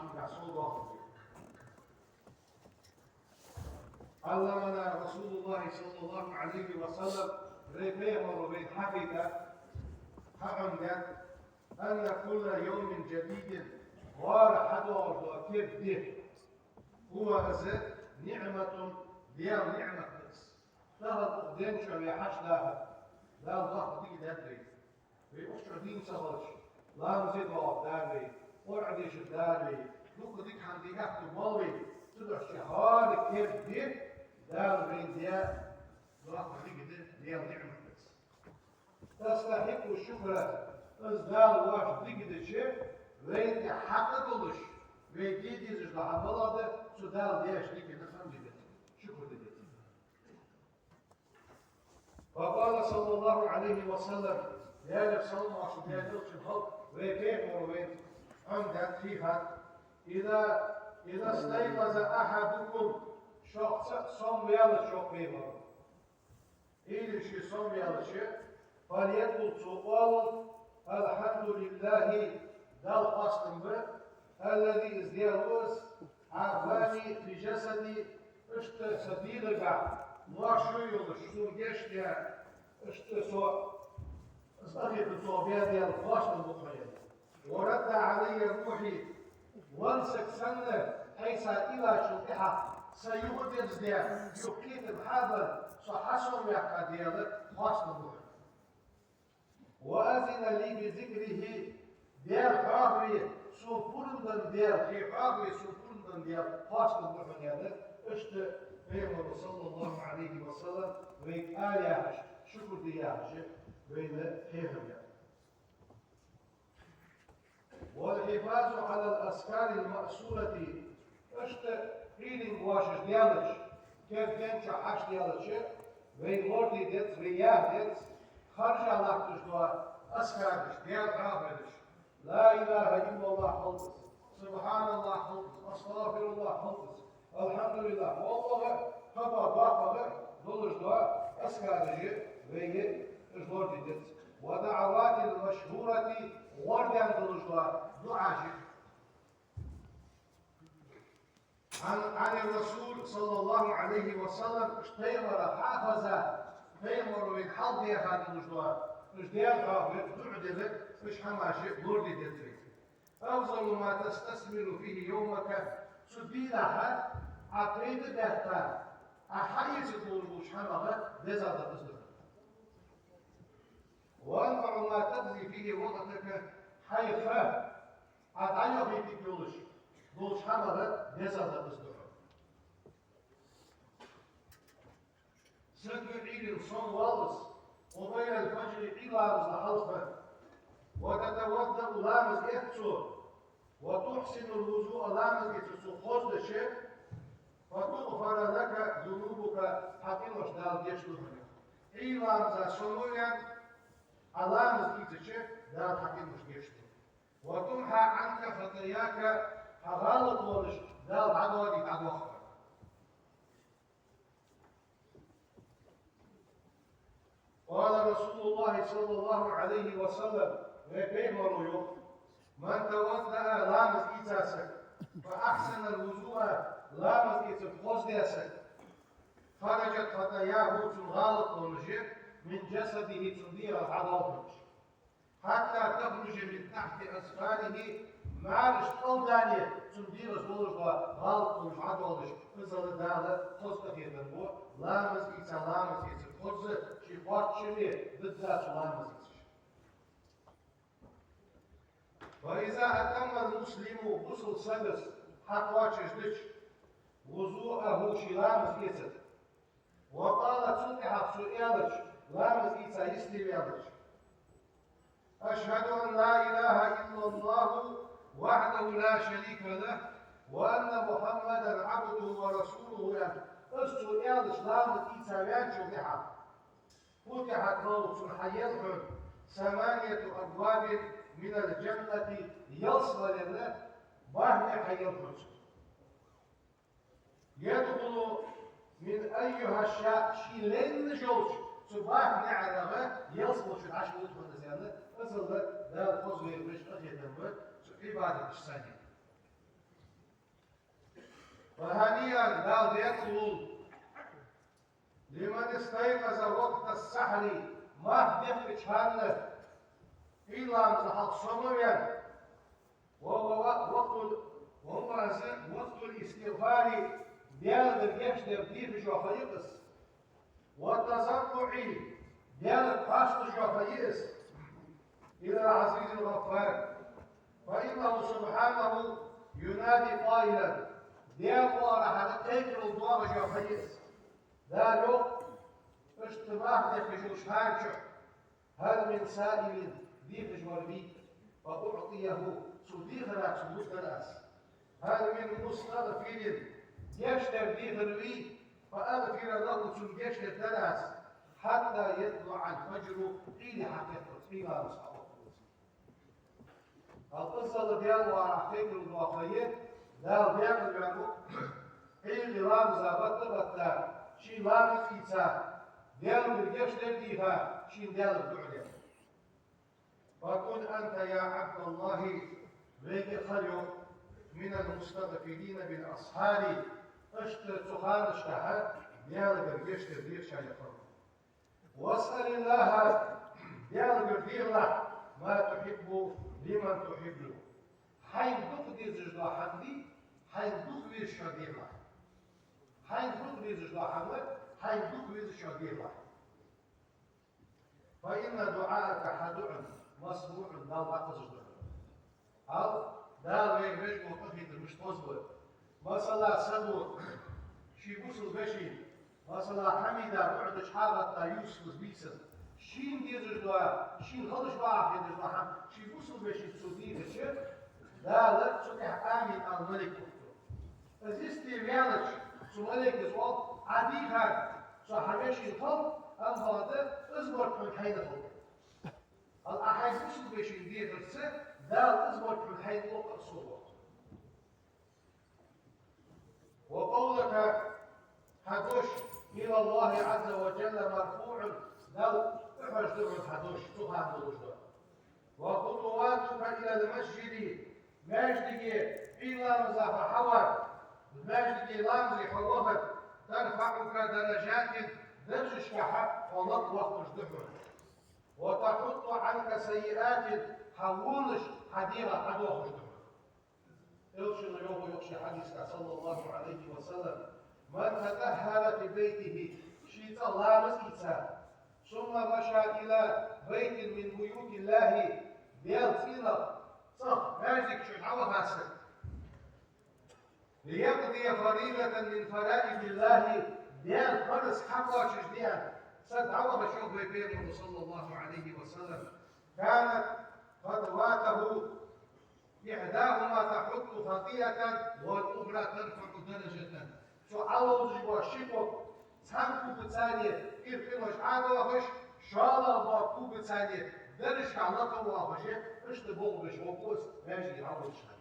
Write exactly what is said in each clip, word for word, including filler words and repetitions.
Хьамга сол дохур. علمنا رسول الله صلى الله عليه وسلم, вай Пайхамаро вайна хьахайтар хьаӀомадаьд: أن كل يوم جديد, гӀора хьадоагӀаш дола керда ди, هو, из, نعمة, Даьла ниӀмат да из. Тахан укх ден чу вай хьачудахар, Дала доккха дика даьд вайна. Вай укх чу дийна ца хилча, ламазе доагӀаргдар вай, Къуръан дешаргдар вай, дукха дика хӀама де аьттув бола вай. Цудухьа гӀора керда ди Дала вайна даь доккха дика да, Даьла ниӀмат да из. تستحق الشكر, из Дала воашта дика дича, вайна тӀа хьакъ долаш, вай де дезаш дола хӀама малагӀа да, цу Дала деча диканна хьамд де деза, шукр де деза. فقال صلى الله عليه وسلم, Даьлера салам-моаршал хилда цунна, вай Пайхамаро вайна хьаӀомадаьд, хьийхад: إذا، إذا استيقظ أحدكم, шух цаӀ сомаваьлча, йоах Пайхамаро, или ше сомаваьлча, فليقل, цо оалалда: الحمد لله, Далла хоастам ба, الذي, из Даьла ва из, عافاني في جسدي, иштта са дегӀагахьа моаршо йолаш сона гешт даь, иштта со, из къахетам сох баь Даьла хоастам ба хьона. ورد علي روحي, венна саг санна, айса ийлачул тӀехьагӀа са юхадерзадаь, юха кхетам хьабенна, со хьасомаваьккха Даьла хоастам ба хьона. وأذن لي بذكره, Даьла хьоахаве сона пурам денна Даьла, ший хьоахаве сона пурам денна Даьла хоастам ба хьона, аьнна, иштта Пайхамаро, صلى الله عليه وسلم, вайга ала яхаш, шукр де яхаш, вайна хьехам баьб. والحفاظ على الأذكار المأثورة, иштта Ӏуйранна вошаш даьлча, керда ден чу хьачудаьлча, вай лораде деза, вай яха деза, харжа латташ дола азкараш, Даьла хьоахавараш, لا إله إلا الله хилда из, سبحان الله хилда из, أستغفر الله хилда из, الحمد لله, валлахӀи, кхаба доккхагӀа долаш дола азкараш вай, уж лораде деза. والدعوات المشهورة, гӀарадаьнна долаш дола дуӀаш. عن، عن الرسول صلى الله عليه وسلم, уж Пайхамарах хьахеза, Пайхамаро вайна хьалха даьха долаш дола, уж Даьла хьоахавар, дуӀа дар, уж хӀамаш лораде деза вай. أفضل ما تستثمر فيه يومك, цу дийнахьа Ӏа пайда бетта, Ӏа хьаэца долаш долча хӀамах дезагӀа да из. وأنفع ما تقضي فيه وقتك, хьай ха Ӏа дӀайохийтаргйолаш долча хӀамах дезагӀа да из. Саг Ӏуйранна сомаваллалца, قبيل الفجر, Ӏуйра ламаза хьалха, وتتوضأ, ламаз эц цо, وتحسن الوضوء, ламаз эцар цо хоза дича, فتغفر لك ذنوبك, хьа къинош Дала гешт ду хьона. Ӏуйра ламаза сомаваьнна, Ӏа ламаз ийцача, Дала хьа къинош гешт ду. وتمحى عنك خطاياك, хьа гӀалаташ Дала дӀадоаде, дӀадоаккх. قال رسول الله صلى الله عليه وسلم, вай Пайхамаро йоах: من توضأ, ламаз ийца саг, فأحسن الوضوء, ламаз эцар хоза даь саг, خرجت خطاياه, цун гӀалаташ, من جسده, цун дегӀах дӀадоал уж. حتى تخرج من تحت أظفاره, маьраш кӀалдале цун дегӀаца долаш дола гӀалаташ дӀадоалаш, иззал Дала хоза къахетам бу, ламаз ийца, ламаз эцар хоза, ший кхоачашаме дизза цо ламаз ийцача. وإذا أتم المسلم, бусалба саго хьакхоачашдича, وضوءه, ший ламаз эцар, وقال, цул тӀехьагӀа цо аьлча, ламаз ийца йисте ваьлча: أشهد أن لا إله إلا الله وحده لا شريك له وأن محمدا عبده ورسوله, аьнна, из цо аьлча, ламаз ийца ваьлчул тӀехьагӀа, فتحت له, цунна хьаелл хьона, ثمانية أبواب من الجنة, ялсмален бархӀ наӀар хьаелл хьона цунна. يدخل من أيها شاء, ше лайна йолча цу бархӀ наӀарах ялсмала чу дӀачувуллаш ва из, аьнна, иззал Дала хоза вайх вешта къахетам ба цу Ӏибадаташца. فهنيئا, Дала декъала волва, لمن استيقظ وقت السحر, марха дехкача хана, Ӏуйра ламаза хьалха сома ваьнна, وهو وقت, وهو وقت الاستغفار, Даьлагара гешт дар дехаш йола ха я из, والتضرع, Даьлага кхоачаш йола ха я из, إلى العزيز الغفار, فإنه سبحانه ينادي قائلا, Даьла оагӀорахьара кхайкарал доагӀаш йола ха я из. Дала йоах, иштта марха дехкаш йолча хана чу: هل من سائل, дехаш вар вий, فأعطيه, цо дехар цунна лургдар аз. هل من مستغفر, гешт дар дехар вий, فأغفر له, цунна гешт дергдар аз. حتى يطلع الفجر, Ӏуйре хьакхеталца, Ӏуйра ламаз хьаотталца. Хьал иззал Даьла оагӀорахьара кхайкарал доагӀа ха я, Дала декъала ваьннав, Ӏуйра ламаза бетта-бетта, ший ламаз ийца, Даьлагара гешт дар дийха, шийна Даьлага дуӀа даь. فكن أنت يا عبد الله, вайга хила, йоах, من المستغفرين بالأسحار, иштта цу ханашка Даьлагара гешт дар дехачарех хила. واسأل الله, Даьлагара дехалахь, ما تحب لمن تحب, хьайна дукха дезаш дола хӀама де, хьайна дукха везачоа дехалахь. Хьайна дукха дезаш дола хӀама, хьайна дукха везачоа дехалахь. فإن دعاءك, хьа дуӀа, مسموع, Дала дӀакхувсаш да хьона. Хьал, Дала вайна вежарий къахетар мишта хоза ба. Масала, саго ший бусалба вешийна, масала, Хьамида дуӀа дича хьагӀатта Юсуфас бийсан, шийна дезаш дола, шийна хилча ваха хеташ дола хӀама ший бусалба вешийца цо дийхача, Дала цу тӀа амин ала малейк вахийту. Из йисте ваьлча, цу малейкас оал: Ӏа дийхар цу хьа вешийна хилда, амма бакъда, из барт хьона хьайна хилда. Хьал, Ӏа хьай бусалба вешийна дехарца Дала из барт хьона хьайна лу къа а согӀа. وقولك, хьа дош, إلى الله عز وجل مرفوع, Далла тӀахьожаш да хьа дош, цу хана долаш да. وخطواتك إلى المسجد, маьждиге Ӏуйра ламаза хьо хьавар, маьждиге ламазе хьо вахар, ترفعك درجات, даржашка хьо лакха воаккхаш да хьона. وتحط عنك سيئات, хьа вонаш хьа дегӀа хьадоахаш да хьона. Элчано йоах, йоах ший хьадиса тӀа, صلى الله عليه وسلم: من تطهر في بيته, ший цӀагӀа ламаз ийца, ثم مشى إلى بيت من بيوت الله, Даьла цӀенах цӀагӀа, маьждига чу дӀаваха саг, ليقضي فريضة من فرائض الله, Даьла параз хьакхоачашде аьнна, саг дӀавахача, йоах вай Пайхамаро, صلى الله عليه وسلم, كانت خطواته إحداهما تحط خطيئة والأخرى ترفع درجة. Цо Ӏоловзаш бола ши ког, цхьан когацара кӀира къинош Ӏодоахаш, шоллагӀа бола когацара даржашка лакха воаккхаш, иштта болх беш воаккх из маьждиге Ӏоловзаш хилча.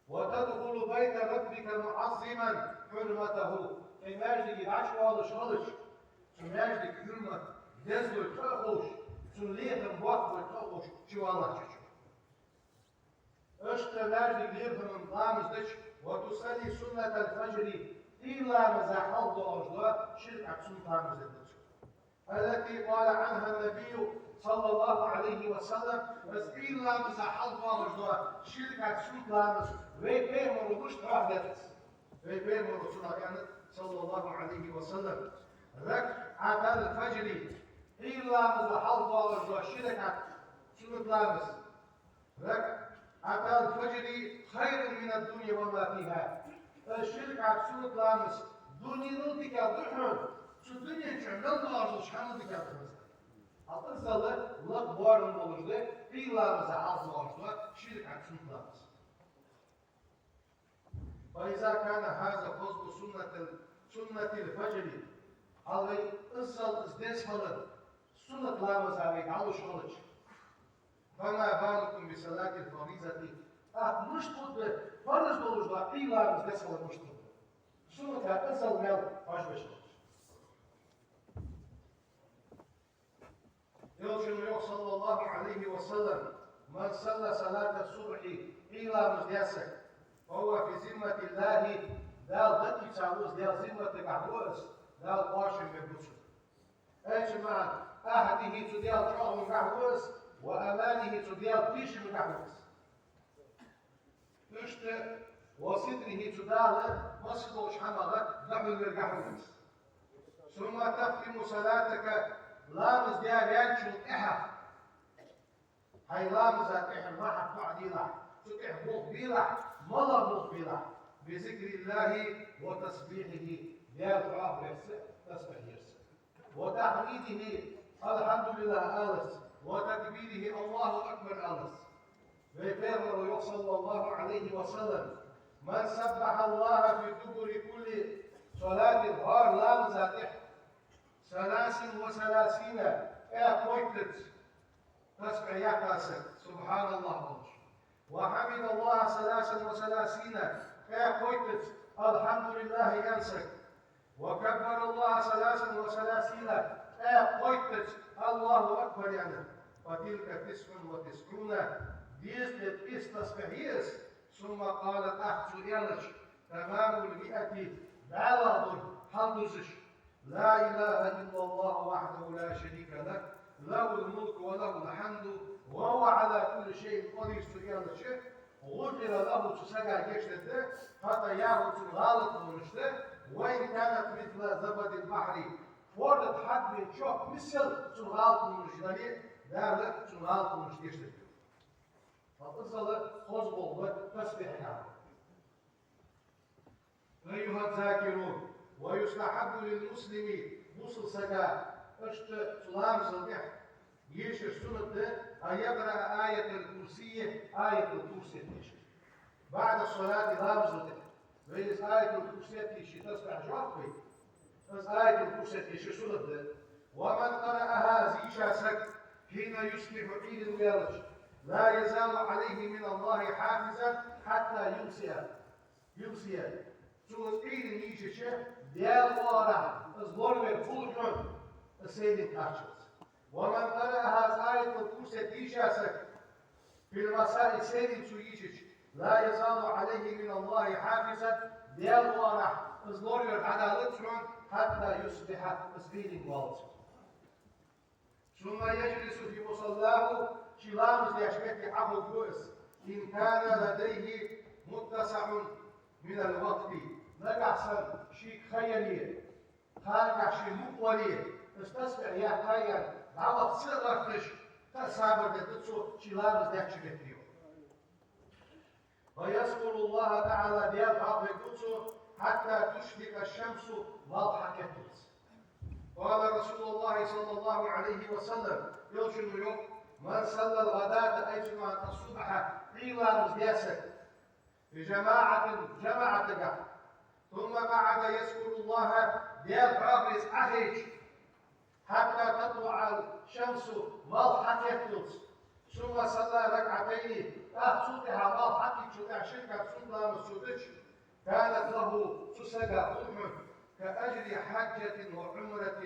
وتدخل بيت ربك معظما حرمته. Ткъа маьждиге дӀачувоалаш хилча, цу маьждига хьурмат дезалой тха а ховш, цун лерхӀам боккхалой тха а ховш, чуваллалца чу. Иштта маьждига лерхӀама ламаз дича, وتصلي سنة الفجر, Ӏуйра ламаза хьалха доагӀаш дола ши ракаӀат суннат ламаз дергда цо. التي قال عنها النبي صلى الله عليه وسلم, из Ӏуйра ламаза хьалха доагӀаш дола ши ракаӀат суннат ламаз вай Пайхамаро мишта хьоахадаьд из. Вай Пайхамаро цунах аьннад, صلى الله عليه وسلم: ركعتا الفجر, Ӏуйра ламаза хьалха доагӀаш дола ши ракаӀат суннат ламаз, ركعتا الفجر خير من الدنيا وما فيها. Из ши ракаӀат суннат ламаз дуненал дикагӀа да хьона, цу дунен чу мел доагӀаш долча хӀаманал дикагӀа да хьона. Хьал, иззал лакха боарам болаш да Ӏуйра ламаза хьалха доагӀаш дола ши ракаӀат суннат ламаз. فإذا كان هذا فضل سنة ال-، سنة الفجر, хьал, вай иззал из деза хилар суннат ламаза вай дӀалуш хилча, فما بالكم بصلاة الفريضة, тӀаккха мишта хургда параз долаш дола Ӏуйра ламаз деза хилар, мишта хургда суннатах иззал мел хьожабеш хилча. Элчано йоах, صلى الله عليه وسلم: من صلى صلاة الصبح, Ӏуйра ламаз даь саг, وهو في ذمة الله, Дала датийца ва из, Даьла зимматагахь ва из, Дала кхоачам бергба цунна. أي цун маӀан, عهده, цу Даьла чӀоагӀонагахь ва из, وأمانه, цу Даьла тешамагахь ва из. Иштта وستره, цу Дала массадолча хӀамах дӀахьулвергахь ва из. ثم تختم صلاتك, ламаз даь ваьнначул тӀехьагӀа, хьай ламаза тӀехьа мара хьа дуӀа делахь, цу тӀехьа болх белахь, малагӀа болх белахь, بذكر الله وتسبيحه, Даьла хьоахаварца, тасбихь дарца. وتحميده, الحمد لله аларца, وتكبيره, الله أكبر аларца. Вай Пайхамара йоах, صلى الله عليه وسلم: من سبح الله في دبر كل صلاة, хӀара ламаза тӀехьа, ثلاثا وثلاثين, ткъаь кхойттаца тасбихь яьккха саг, سبحان الله оалаш. وحمد الله ثلاثا وثلاثين, ткъаь кхойттаца الحمد لله аьнна саг. وكبر الله ثلاثا وثلاثين, ткъаь кхойттаца الله أكبر аьнна. فتلك تسع وتسعون, дезткъеи ткъеи исс тасбихь я из. ثم قال, тӀаккха цо аьлча, تمام المائة, бӀаьлагӀа дар хьалдузаш. لا إله إلا الله وحده لا شريك له، له الملك وله الحمد وهو على كل شيء قدير, цо аьлча, غفر له, цу сага гешт дергда, خطاياه, цун гӀалаташ да, وإن كانت مثل زبد البحر, форда тӀа хьагбен чоп миссел цун гӀалаташ дале, Дала цун гӀалаташ гешт дергда. Ва иззал хоза болх ба тасбихьагахь. أيها الذاكرون، ويستحب للمسلم, бусалба сага, иштта цу ламазал тӀехьа ешар суннат да, أن يقرأ آية الكرسي, Аятул-Курси дешар. بعد الصلاة, ламазал тӀехьа. Вай из Аятул-Курси дийша тасбихь жоп вай. Из Аятул-Курси дешар суннат да. ومن قرأها, из дийша саг, حين يصبح, Ӏуйрийна ваьлча, لا يزال عليه من الله حافظ حتى يمسي. يمسي. Цо из Ӏуйрийна дийшача, Даьла оагӀорахьа из лоравер хул хьона, из сайран кхаччалца. ومن قرأها, из Аятул-Курси дийша саг, في المساء, сайран цо дийшача, لا يزال عليه من الله حافظ, Даьла оагӀорахьа из лоравер дӀадалац хьона, حتى يصبح, из Ӏуйрийна воаллалца. ثم يجلس في مصلاه, ший ламаз деш метте Ӏохувргва из, إن كان لديه متسع من الوقت, нагахь санна шийга ха яле, ханагахь шийна мукъа вале, из тасбихь яьккха а яьнна, дӀаваха ца гӀерташ, кхы а сабар дергда цо ший ламаз деча метте. فيذكر الله تعالى, Даьла хьоахавергва цо, حتى تشرق الشمس, малх хьакхетталца. قال رسول الله صلى الله عليه وسلم, Элчано йоах: من صلى الغداة, أي цун маӀан الصبح, Ӏуйра ламаз даь саг, في جماعة, жамаӀатагахь, ثم قعد يذكر الله, Даьла хьоахавеш Ӏохайча, حتى تطلع الشمس, малх хьакхетталца, ثم صلى ركعتين, тӀаккха цул тӀехьа малх хьакхийттачул тӀехьа ши ракаӀат суннат ламаз цо дича, كانت له, цу сага хул хьона, كأجر حجة وعمرة,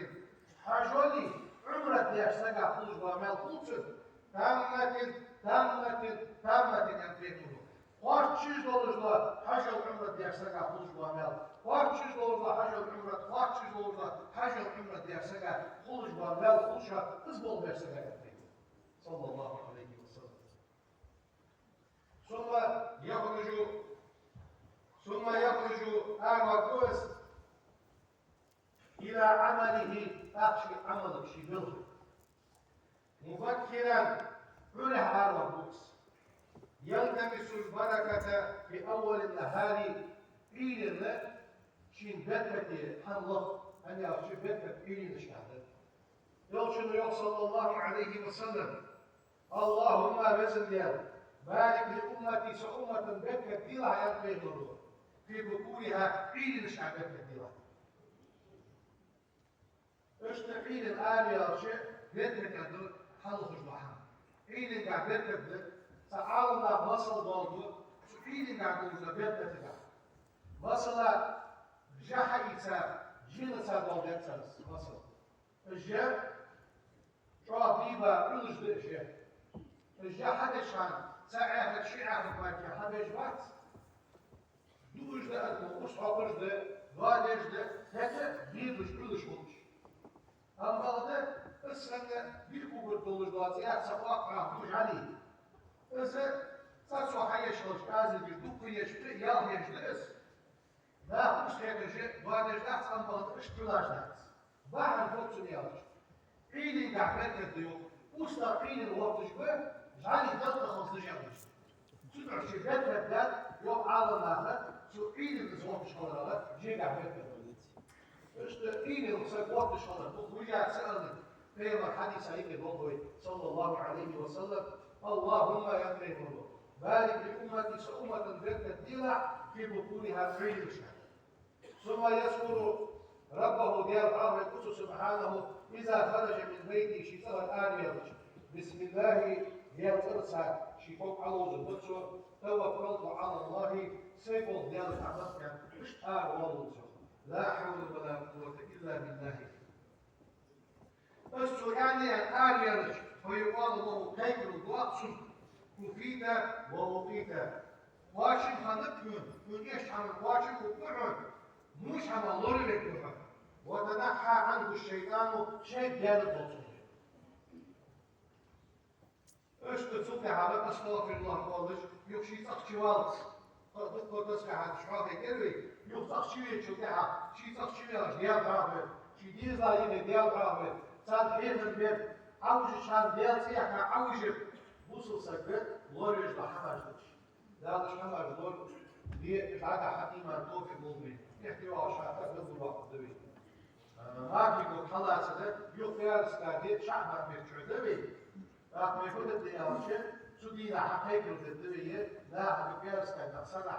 хьажоли Ӏумрат деш сага хулаш бола маьл хул цунна, تامة, تامة, تامة, аьннад Пайхамара. Кхоачаш долаш дола хьажол Ӏумрат деш сага хулаш бола маьл. Кхоачаш долаш дола хьажол Ӏумрат, кхоачаш долаш дола хьажол Ӏумрат деш сага хулаш бола маьл хул шоана из болх беш сага, аьннад Пайхамара, صلى الله عليه وسلم. ثم يخرج, ثم يخرج, аравоаккх из, إلى عمله, тӀаккха ший Ӏамалга, ший белхага. مبكرا, Ӏуйрийна аравоаккх из. يلتمس البركة في أول النهار, Ӏуйранна шийна беркате хӀама лах, хӀана аьлча беркат Ӏуйранашкахь да. Элчано йоах, صلى الله عليه وسلم: اللهم, Веза Даьла, بارك لأمتي, са умматана беркат делахь, аьннад Пайхамара, في بكورها, Ӏуйранашкахь беркат делахь. Иштта Ӏуйранна араваьлча беркат да хьалхашка дола хӀама. Ӏуйрангахь беркат да, цхьа Ӏаламнаха масал доаладу цу Ӏуйрангахь долча беркатагахь. Масала, жа хьаийца, женаца доаладаьд цар масал. Жа чӀоагӀа дийба, Ӏуьллуш да жа. Жа хьадеча хана, цхьа Ӏаьхад ши Ӏаьхад мара хьабеш бац. Дуаш да аьнна, урс хьокхаш да, доадеш да, хӀаьта а бедаш, Ӏуьллуш болаш. Амма бакъда, из санна бийхкугар долаш дола цӀи яц, цхьа къоаккхагӀа хьу жӀали. Из цӀа цо хьаеш хилча, азилгаш дукха еш, ялх еш да из. Наха урс хьекхаш, доадеш дац, амма бакъда, иштта Ӏуьллаш дац. Бахьан фу да цун аьлча, Ӏуйрийнгахь беркат да йоах. УстагӀа Ӏуйрийна вотташ ба, жӀали далкъа хилча дажа а луш. Цудухьа ший беркат да йоах Ӏаламнаха, цу Ӏуйрийна из вотташ хиларах жегахь беркат да. Иштта Ӏуйрийна саг вотташ хилар, дукха вижа ца аьнна, Пайхамара хьадиса юкъе доагӀа вай, صلى الله عليه وسلم: اللهم, я Пайхамар, بارك لأمتي, са уммата беркат делахь, في بكورها, Ӏуйрийна. ثم يذكر ربه, Даьла хьоахаве цо, سبحانه, إذا خرج من بيته, ший цӀагӀара араваьлча. بسم الله, Даьла цӀерца ший ког Ӏоловзаргба цо. توكلت على الله, сай болх Даьла тӀа ба аьнна, иштта аравоал цо. لا حول ولا قوة إلا بالله. Из цо аьнна араваьлча, فيقال له, кхайкарал доагӀа цунга: كفيت ووقيت. Кхоачам хиннаб хьона, хьона эшача хӀаман кхоачам хургба хьона, муш хӀама лоравергба хьона. وتنحى عنه الشيطان, шайтӀа даьннад хьо цунна. Иштта цул тӀехьагӀа أستغفر الله оалаш, юха ший цӀагӀа чуваллалца. Дукха тасбихьаташ хьоахайкар вай, юха цӀагӀа чувечул тӀехьагӀа, ший цӀагӀа чувеллаш Даьла хьоахаве, ший дезала юхе Даьла хьоахаве, царна хьехам бе, Ӏовижача хана Даьла цӀи яьккха Ӏовижа, бусалба саг лоравеш дола хӀамаш да уж. Дала уж хӀамаш лорабе, дӀадахьа иман, товфикъ лолда вайна. Эхь тӀайоагӀача хана дагадоагӀаргда вай. А, мархий ког хьаллацар, юха пӀаьраска ди ШаӀбан бетта чу да вай. ТӀаккха вай фу дергда аьлча, цу дийнахьа кхайкарал дергда вай, наха пӀаьраска дийнахьа санна,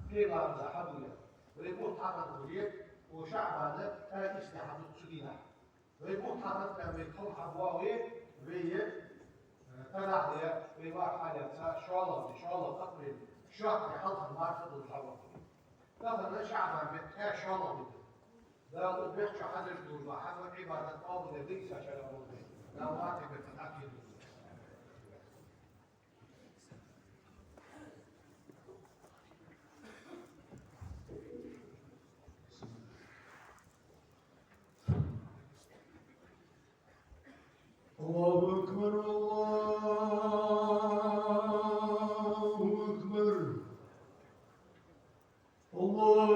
кхеланза хьадувла. Вай бутт хьахинна хуле, укх ШаӀбана кӀаьда ийс ди хьадувц цу дийнахьа. Вай бутт хьахинна, вай кхел хьабоагӀе, вай, э, танахьле, вай вар хьалаьца, шоллагӀа ди, шоллагӀа апрель, шоатта ди хьалха марха долаш хьавоагӀа. Тахан ШаӀбан бетта шоллагӀа ди да. Дала укх бетта чу хьадеш долаш дола хьамал, Ӏибадат къоабалдергда Ӏийса шера болх бе. Дала мархий бетта хьакхийдолда. الله أكبر، الله أكبر. الله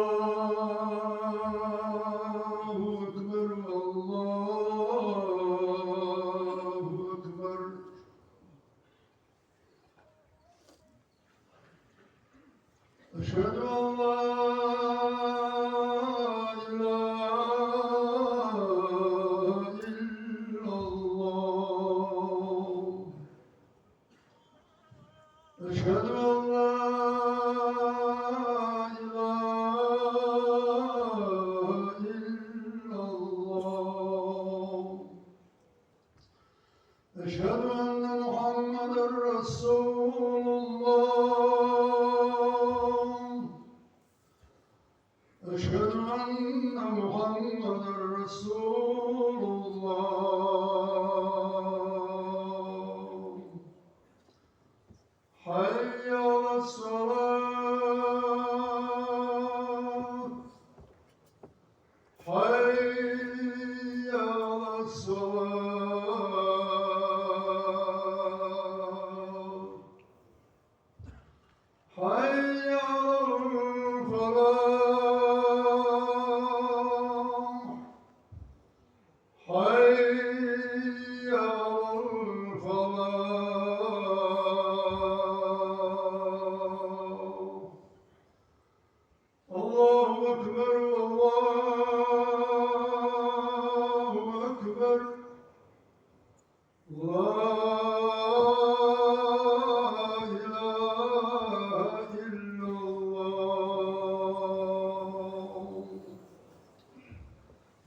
أكبر، الله أكبر. أشهد أن لا إله إلا الله. أشهد أن لا إله إلا الله. أشهد أن محمدا رسول الله. أشهد أن محمدا رسول الله. حي على الصلاة. حي على الصلاة. حي على الفلاح. حي على الفلاح. الله أكبر، الله أكبر. لا إله إلا الله.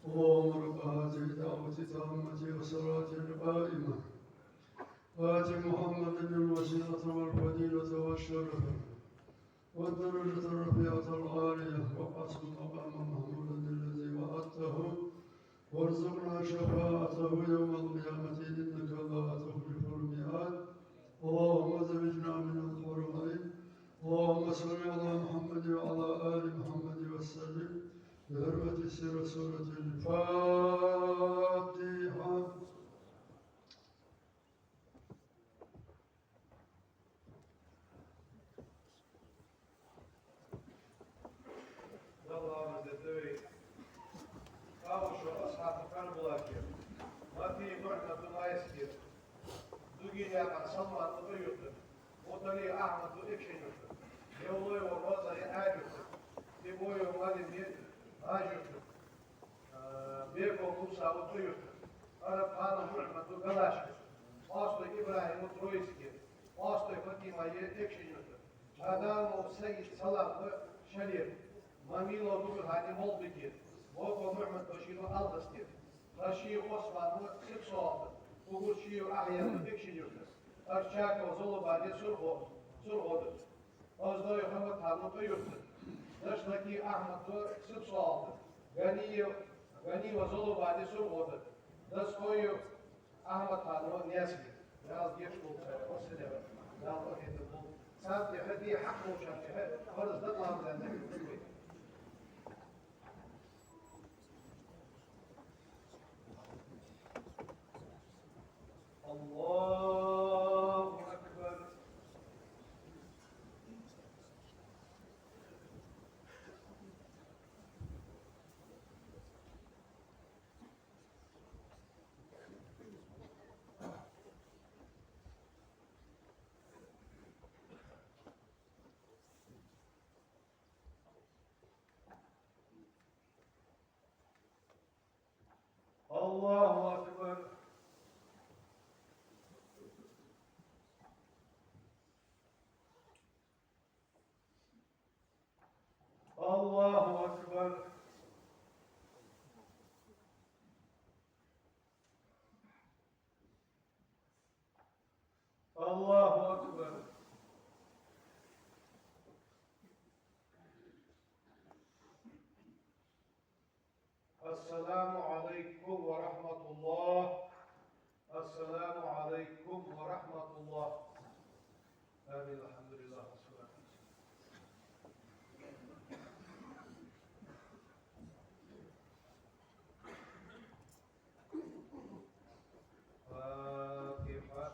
اللهم رب هذه الدعوة التامة والصلاة القائمة، آت محمدا الوسيلة والفضيلة والشرف والدرجة الرفيعة العالية، وابعثه مقاما محمودا الذي وعدته، وارزقنا شفاعته يوم القيامة، إنك لا تخلف الميعاد. اللهم زوجنا من الحور العين. اللهم وصل على محمد وعلى آل محمد وسلم بحرمة سر سورة الفاتحة. Далла ламаз де вай. Кавушев Асхьаб Карбулаке, Матий Мухьмад Майске, Дугин Якъуб Салман Утаюрта, Мутали Ахьмад Экшенюрта, Евлоева Роза Аьлюрта, Тибоев Малим Гажюрта, Беков Муса Утаюрта, Арабханов Мухьмад Галашка, Остой Ибрахьим Троицке, Остой Фатима Экшенюрта, Адамов Саид Салам Шалер, Мамилов Нурхани Молбике, Боков Мухьмад Башир Алхасте, Хашиев Осман Сипсоалта, Кугуршиев Ахьян Экшенюрта, Арчаков Золобани Сурхо-, Сурхода, Оздой Хаматхан Утаюрта, Дашлаки Ахьмад Сипсоалта, Ганиев, Ганиева Золобани Сурхода, Дасхоев Ахьмад Ханов Наьсаре. Дала гешт долда цар, вассалам. Дала къахетам болба. Царна тӀехьа, тӀехьа хьакъ болчарна тӀехьа, фарз дакъа ламаза тӀехьа. الله أكبر. الله أكبر. الله أكبر. الله أكبر. السلام عليكم ورحمة الله. السلام عليكم ورحمة الله. آمين. الحمد لله والصلاة والسلام. فاتحة.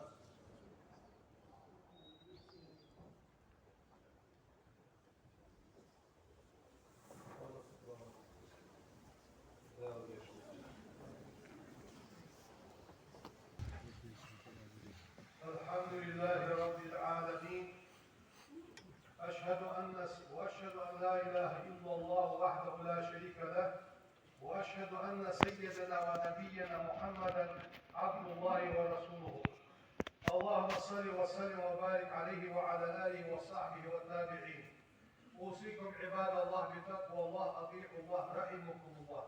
الحمد لله رب العالمين. أشهد أن، وأشهد أن لا إله إلا الله وحده لا شريك له، وأشهد أن سيدنا ونبينا محمدا عبد الله ورسوله. اللهم صل وسلم وبارك عليه وعلى آله وصحبه والتابعين. أوصيكم عباد الله بتقوى الله، أطيعوا الله رحمكم الله.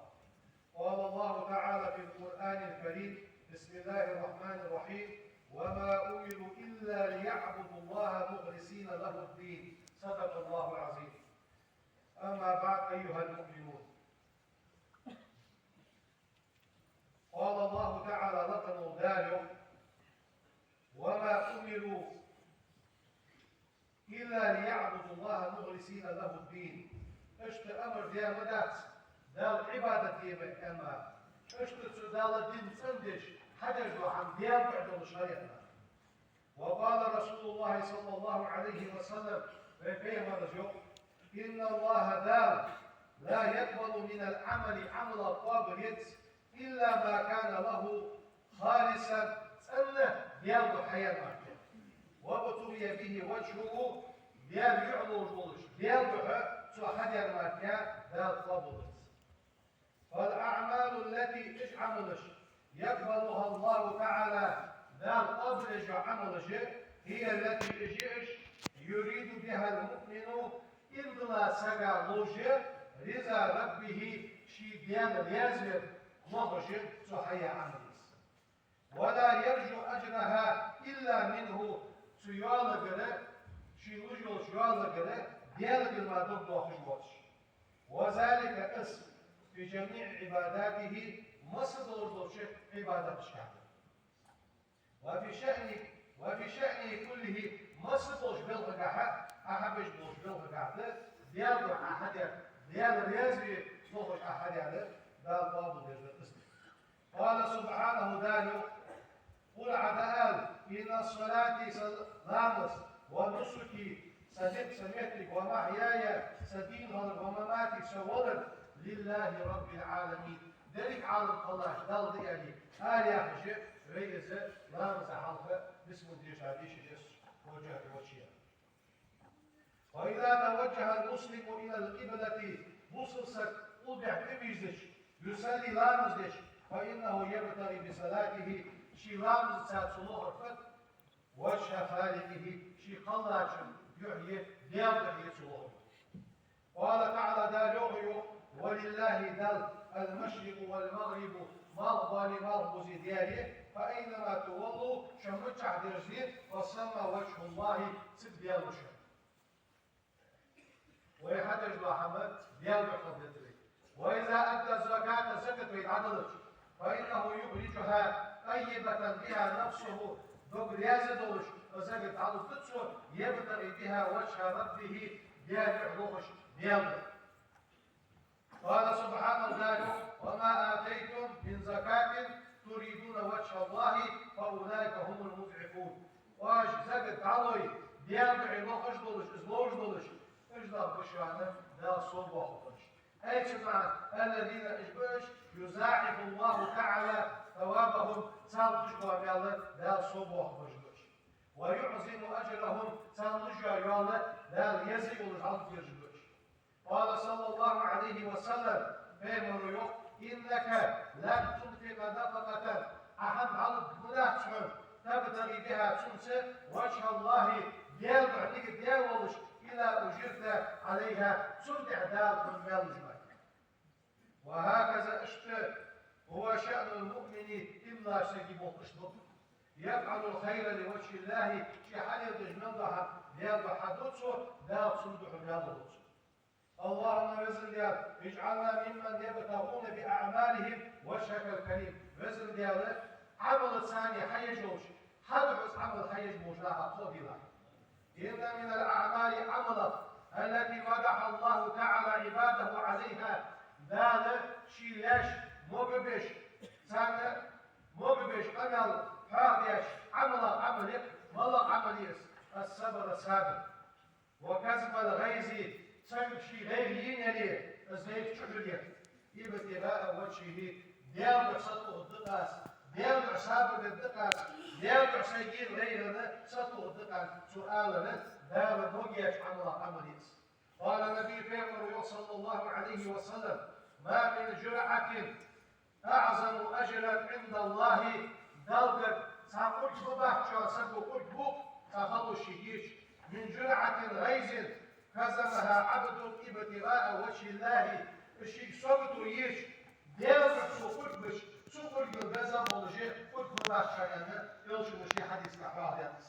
قال الله تعالى في القرآن الكريم: بسم الله الرحمن الرحيم: وما أمروا إلا ليعبدوا الله مخلصين له الدين. صدق الله العظيم. أما بعد، أيها المؤمنون. قال الله تعالى لكم الدار: وما أمروا إلا ليعبدوا الله مخلصين له الدين. Иштта амар даь ма дац, Далла Ӏибадат де ма аьнна. Иштта цу Далла дин цӀена деш, хьадеш дола хӀама Даьла духьа долаш хилар аьнна. وقال رسول الله صلى الله عليه وسلم, вай Пайхамара йоах: إن الله, Дала, لا يقبل من العمل, Ӏамала къоабал ец, إلا ما كان له خالصا, цӀена Даьла духьа хьаяьр мара. وابتغي به وجهه, Даьла юкъе ловш волаш, Даьла духьа цо хьадаьр мара Дала къоабал дац. فالأعمال التي, уж Ӏамалаш, يقبلها الله تعالى, Дала къоабал еш йола Ӏамалаш, هي التي, уж я уж, يريد بها المؤمن, иман дола саг ловш я, رضا ربه, ший Даьла раьза вар лохаш я цо хьаяь Ӏамалаш. ولا يرجو أجرها إلا منه, цу йолагара, ший луш йолча йолагара Даьлагара мара дог доахаш воацаш. وذلك, из, في جميع عباداته, масса долаш долча Ӏибадаташка. وفي شأن، وفي شأنه كله, масса долча белхагахьа, Ӏа хьабеш болча белхагахьа. Даьла духьа хьадаьр, Даьла раьза ве лохаш хьадаьр, Дала къоабалдеш да из. قال سبحانه, Дала йоах: قل, Ӏа ала, إن صلاتي, са ламаз, ونسكي, са никъ, са моттиг, ومحياي, са дийна хилар, ومماتي, са валар, لله رب العالمين, деррига Ӏалам кхеллача Далла да аьле, ала яхаш, вай из ламаза хьалха бисмилла дешаш дешаш да из, ваджахӀту ваджхӀияхӀ. وإذا توجه المسلم إلى القبلة, бусалба саг къулбехьа тӀавийрзача, يصلي, ламаз деш, فإنه يبتغي بصلاته, ший ламазаца цо лохар фуд, وجه خالقه, ший кхеллачун духьа, Даьла духьа цо лохар. قال تعالى, Дала йоах, йоах: ولله, Далла, المشرق والمغرب, малхбоалеи малхбузи Даьла я, فأينما تولوا, шо миччахьа дерзале, فثم وجه الله, цига Даьла ва шоана. Вай хьадеш дола хӀама Даьла духьа хила деза вай. وإذا أدى الزكاة, закат вай дӀадалча, فإنه يخرجها طيبة بها نفسه, дог раьза долаш, из закат дӀалургда цо, يبتغي بها وجه ربه, Даьла духьа лохаш, Даьла духьа. قال سبحانه, Дала йоах: وما آتيتم من زكاة تريدون وجه الله فأولئك هم المضعفون. Оаш закат дӀалой, Даьла духьа лохаш долаш, из ловш долаш, уж нах ба шоана Дала совбоахаргболаш. أي, цун маӀан: الذين, уж ба уж, يضاعف الله تعالى ثوابهم, царна луш бола маьл Дала совбоахаргболаш ба уж. ويعظم أجرهم, царна луш йола ял Дала еза йолаш хьалдерзаргба уж. قال صلى الله عليه وسلم, Пайхамара йоах: إنك لن تنفق نفقة, Ӏа хӀама дӀалургдац хьона, تبتغي بها, цунца, وجه الله, Даьла духьа нигат даь волаш, إلا أجرت عليها, цунна тӀехьа Дала хьона маьл луш ма. وهكذا, иштта, هو شأن المؤمن, иман долча сага болх иштта ба. يفعل الخير لوجه الله, ше хьалелдеш мел дола хӀама Даьла духьа ду цо, Дала цунна духьал маьл лу цунна. اللهم, веза Даьла, اجعلنا ممن يبتغون بأعمالهم وجهك الكريم. Веза Даьла, Ӏамалаца хьаеш болаш, хьа духьа Ӏамал хьаеш болча наха тхо а делахь. إن من الأعمال, Ӏамалех, التي مدح الله تعالى عباده عليها, Дала ший лаьш могабеш, царна могабеш къамаьл хьоахадеш, Ӏамалех Ӏамал я, малагӀа Ӏамал я из, الصبر, сабар. وكظم الغيظ, царна ший гӀайгӀа енна яле, из гӀайгӀа чухьале, ابتغاء وجهه, Даьла духьа сатохаргда-кх аз, Даьла духьа сабар дергда-кх аз, Даьла духьа сайгара гӀайгӀанна сатохаргда-кх аз, цо алар Дала могабеча Ӏамалех Ӏамал я из. قال النبي, Пайхамара йоах, صلى الله عليه وسلم: ما من جرعة أعظم أجرا عند الله, Далла гарга цхьа къурд ма бац, цхьан саго къурд бу-кх, цхьа хало шийга еча, من جرعة غيظ كظمها عبد ابتغاء وجه الله, шийга сагото еча, Даьла духьа цо къурд бича, цу къурдал безам болаш къурд ма бац, аьнна, Элчано ший хьадиса тӀа хьоахадаьд из.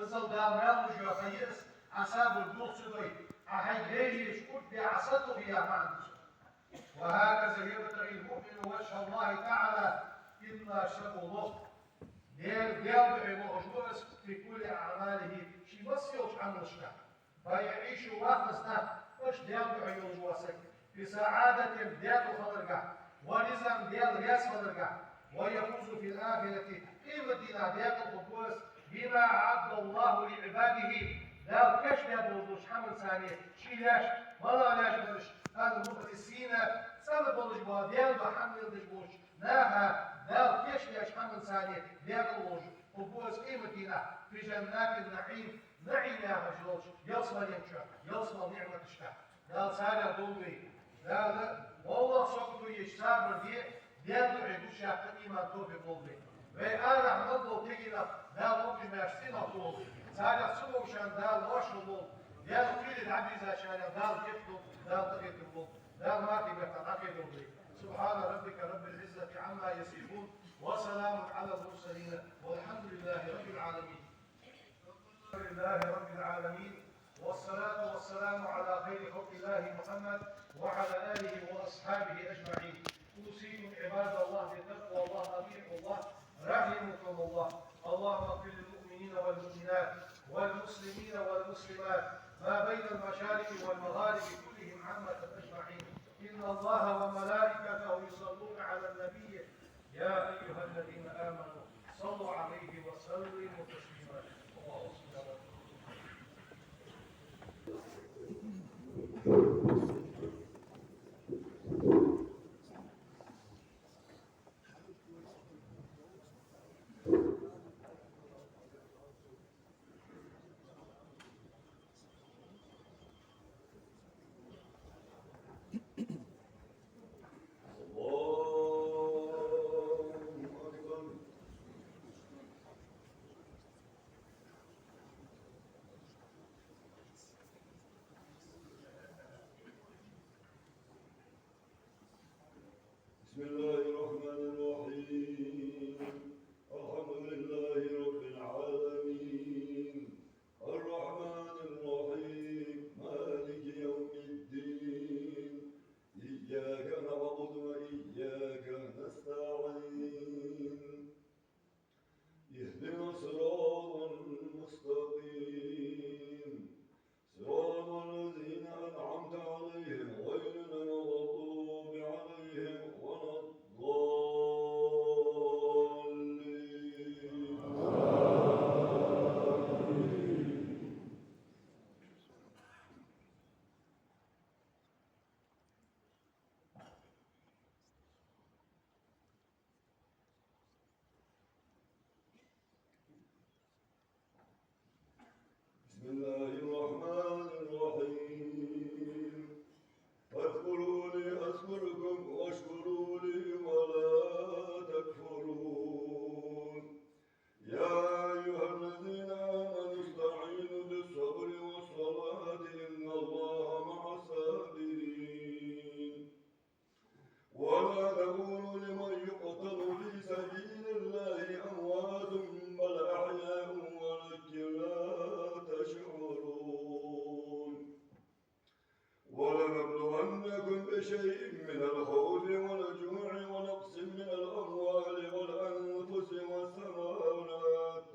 Иззал Дала маьл луш йола ха я из, Ӏа сабар дулх ца дой, Ӏа хьайга гӀайгӀа еча къурд бе Ӏа сатохе яха маӀан да цун. وهكذا يبتغي المؤمن وجه الله تعالى, иман долча саго лох, Даьла, Даьла духьа лохаш ва из, في كل أعماله, ший масса йолча Ӏамалашка. فيعيش, ваха из нах, иштта Даьла духьа йолаш вола саг, في سعادة, декъала хиларга, ورضا, Даьла раьза хиларга, ويفوز في الآخرة, къематдийнахьа декъала хургва из, بما أعد الله لعباده, Дала кийчдаь долаш долча хӀаманцара, ший лаьш, малагӀа лаьш бараш, المخلصين, цӀена болаш бола, Даьла духьа хӀама леладеш болча наха Дала кийчдаьча хӀаманцара декъала волаш хургва из къематдийнахьа, في جنات النعيم, НаӀим яхаш йолча ялсмален чу, ялсмален ниӀматашка. Дала царех долда вай. Дала, валлахӀи, сагото еча сабар де, Даьла духьа гучаяккха иман, товфикъ лолда вайна. Вай арахьа мел бола кагий нах Дала могаш-маьрша цӀенах тохалда. Царех ца могашарна Дала вӀашагӀ лолда. Даьла кхерий дӀабийрзачарех Дала кепа долда, Дала къахетам болба. Дала мархий бетта дӀакхийдолда вай. سبحان ربك رب العزة عما يصفون وسلام على المرسلين والحمد لله رب العالمين. الحمد لله رب العالمين، والصلاة والسلام على خير خلق الله محمد وعلى آله وأصحابه أجمعين. أوصيكم عباد الله بتقوى الله، أطيعوا الله رحمكم الله. اللهم اغفر للمؤمنين والمؤمنات والمسلمين والمسلمات ما بين المشارق والمغارب كلهم عامة أجمعين. إن الله وملائكته يصلون على النبي، يا أيها الذين آمنوا صلوا عليه وسلموا تسليما. اللهم صل على الله أكبر. بسم الله الرحمن الرحيم. الحمد لله رب العالمين. الرحمن الرحيم. مالك يوم الدين. إياك نعبد وإياك نستعين. اهدنا الصراط المستقيم. صراط الذين أنعمت عليهم غير المغضوب عليهم ولا الضالين. آمين. بسم الله الرحمن الرحيم. فاذكروني أذكركم واشكروا لي ولا تكفرون. يا أيها الذين آمنوا استعينوا بالصبر والصلاة إن الله مع الصابرين. ولا تقولوا لمن يقتل في سبيل الله أموات بل أحياء ولكن لا تشعرون. ولنبلونكم بشيء من الخوف والجوع ونقص من الأموال والأنفس والثمرات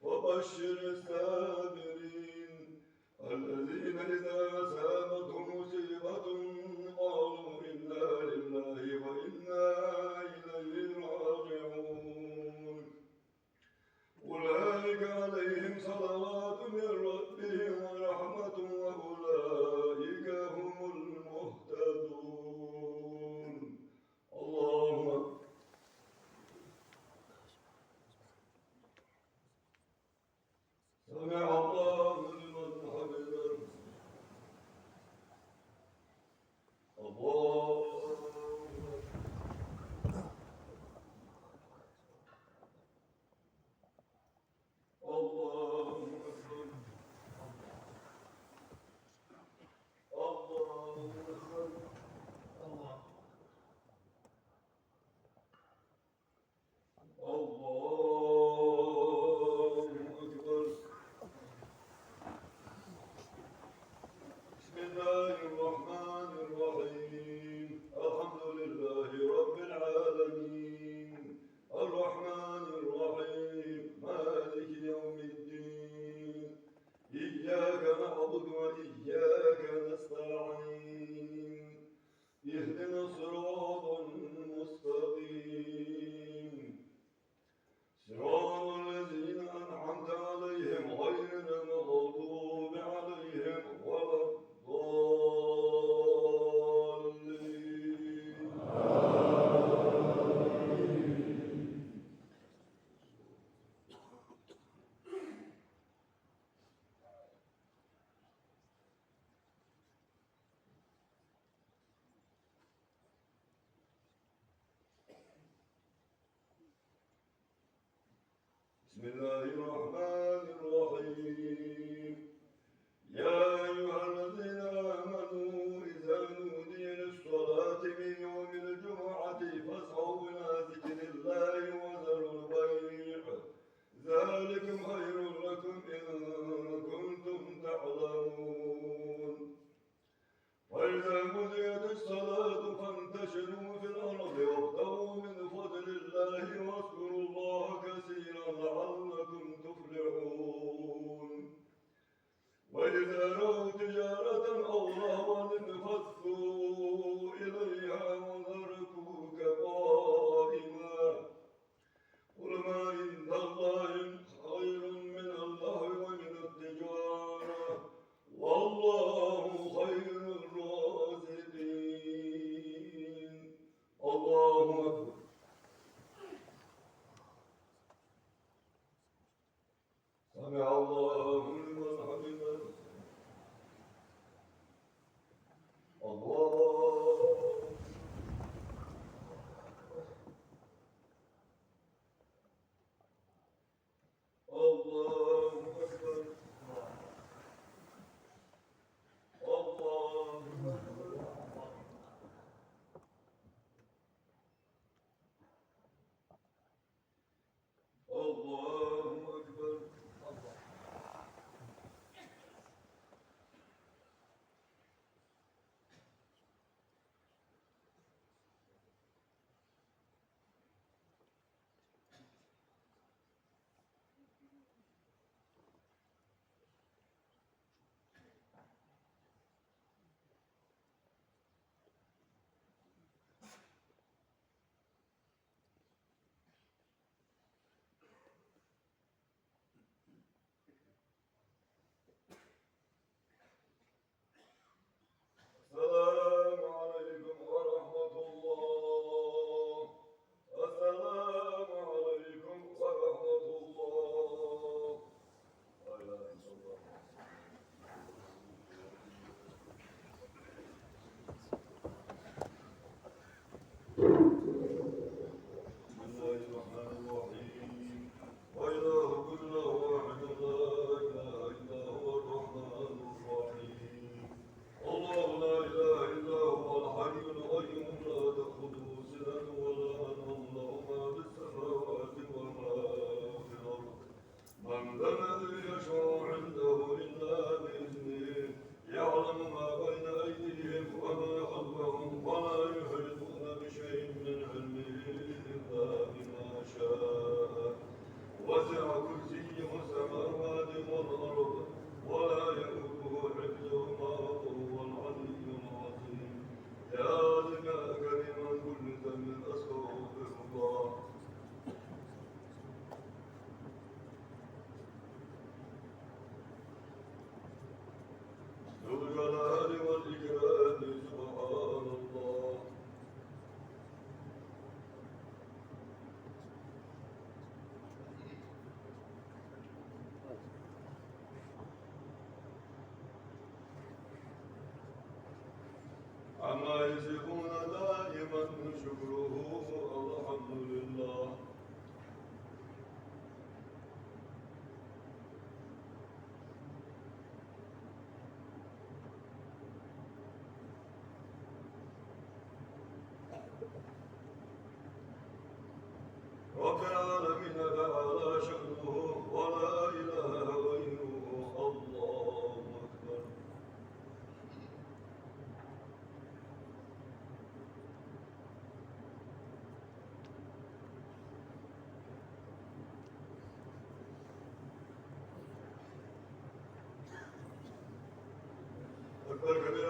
وبشر الصابرين الذين إذا أصابتهم مصيبة قالوا إنا لله وإنا إليه راجعون. أولئك عليهم صلوات من ربهم ورحمة وأولئك هم المهتدون. الله أكبر. سمع الله لمن حمده. الله أكبر. الله أكبر. الله أكبر. الله أكبر. الله أكبر. بسم الله الرحمن الرحيم. الحمد لله رب العالمين. الرحمن الرحيم. مالك يوم الدين. إياك نعبد وإياك نستعين. اهدنا الصراط المستقيم. صراط الذين أنعمت عليهم غير المغضوب عليهم ولا الضالين. آمين. بسم الله الرحمن الرحيم. يا أيها الذين آمنوا إذا نودي للصلاة من يوم الجمعة فاسعوا إلى ذكر الله وذروا البيع ذلكم خير لكم إن كنتم تعلمون. فإذا قضيت الصلاة فانتشروا في الأرض وابتغوا من فضل الله واذكروا الله كثيرا لعلكم تفلحون. عما يصفون، دائما شكره، الحمد لله. رب العالمين تعالى شأنه ولا إله غيره. الله أكبر. أكبر.